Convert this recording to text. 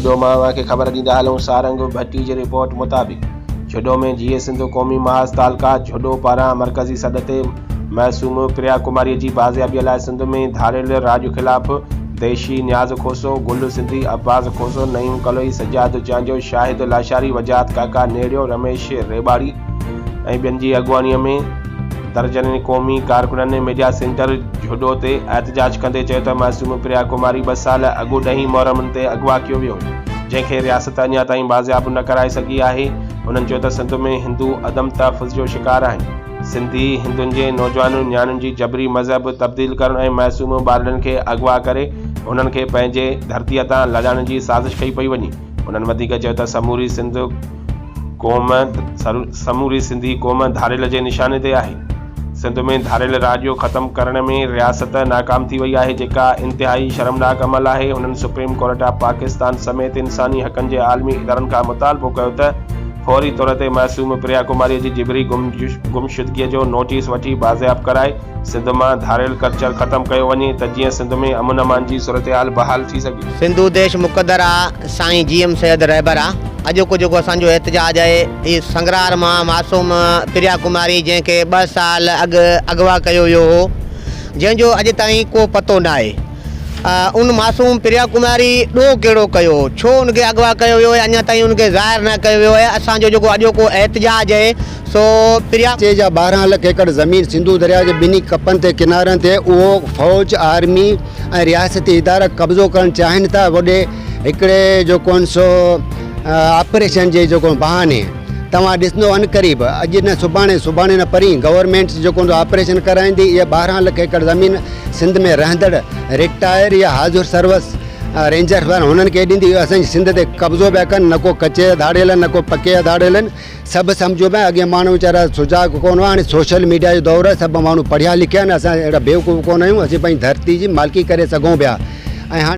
جهڏو مان اوهان کي خبر ڏيندا هلون سارنگ ڀٽي جي رپورٽ مطابق جهڏو ۾ جيئي سنڌ قومي محاذ تعلقه جهڏو پاران مرڪزي سڏ تي معصوم پريا ڪماري جي بازيابي لاء سنڌ ۾ ڌاڙيل راڄ خلاف ديشي نياز کوسو، گل سنڌي، عباس کوسو، نعيم ڪلوئي، سجاد چانڊيو، شاهد لاشاري، وجاهت ڪاڪا نيڙيو، رميش ريٻاڙي ۽ ٻين جي اڳواڻي ۾ درجنين قومي ڪارڪنن ميڊيا سينٽر جهڏو تي احتجاج ڪندي چيو ته معصوم پريا ڪماري ٻه سال اڳ ڏهين محرم تي اغوا ڪيو ويو هو جنهن کي رياست اڃا تائين بازياب نه ڪرائي سگهي آهي هنن چيو ته سنڌ ۾ هندو عدم تحفظ جو شڪار آهن سنڌي هندن جي نوجوان نياڻين جي جبري مذهب تبديل ڪرڻ ۽ معصوم ٻارڙن کي اغوا ڪري انهن کي پنهنجي ڌرتي تان لڏائڻ جي سازش ڪئي پئي وڃي هنن وڌيڪ چيو ته سموري سنڌ قوم سموري سنڌي قوم ڌاڙيل جي نشاني تي آهي. سنڌ ۾ ڌاڙيل راڄ ختم ڪرڻ ۾ رياست ناڪام ٿي وئي آهي جيڪا انتهائي شرمناڪ عمل آهي. هنن سپريم ڪورٽ آف پاڪستان سميت انساني حقن جي عالمي ادارن کان مطالبو ڪيو ته فوري طور تي معصوم پريا ڪماري جي جبري گمشدگي جو نوٽيس وٺي بازياب ڪرائي سنڌ مان ڌاڙيل ڪلچر ختم ڪيو وڃي ته جيئن سنڌ ۾ امن امان جي صورتحال بحال ٿي سگهي. سنڌو ديش مقدر آ، سائين جي ايم سيد رهبر آ. اڄوڪو جيڪو اسان جو احتجاج آهي هي سنگرار مان معصوم پريا ڪماري جنهن کي ٻه سال اڳ اغوا ڪيو ويو هو جنهن جو اڄ تائين ڪو پتو ناهي ان معصوم پريا ڪماري ڏوهه ڪهڙو ڪيو هو ڇو ان کي اغوا ڪيو ويو آهي اڃا تائين ان کي ظاهر نه ڪيو ويو آهي اسان جو جيڪو اڄوڪو احتجاج آهي سو پريا. چي جا 12 لک ايڪڙ زمين سنڌو درياء جي ٻنهي ڪپن تي ڪنارن تي اهو فوج، آرمي ۽ رياستي ادارا قبضو ڪرڻ چاهين ٿا وڏي هڪڙي جو ڪون سو آپريشن جي جيڪو بهاني توهان ڏسندو عنقريب اڄ نه سڀاڻي سڀاڻي نه پرين گورنمينٽ جيڪو سو آپريشن ڪرائيندي اهي 12 لک ايڪڙ زمين سنڌ ۾ رهندڙ رٽائر يا حاضر سروس رينجرس وارن هنن کي ڏيندي اهي اسان جي سنڌ تي قبضو پيا ڪن نه ڪو ڪچي جا ڌاڙيل آهن نه ڪو پڪي جا ڌاڙيل آهن سڀ سمجهو پيا اڳي ماڻهو ويچارا سجاڳ ڪونه هئا هاڻي سوشل ميڊيا جو دور آهي سڀ ماڻهو پڙهيا لکيا آهن اسان اهڙا بيوقوف ڪونه آهيون اسين پنهنجي ڌرتي جي مالڪي ڪري سگهون پيا ۽ هاڻي.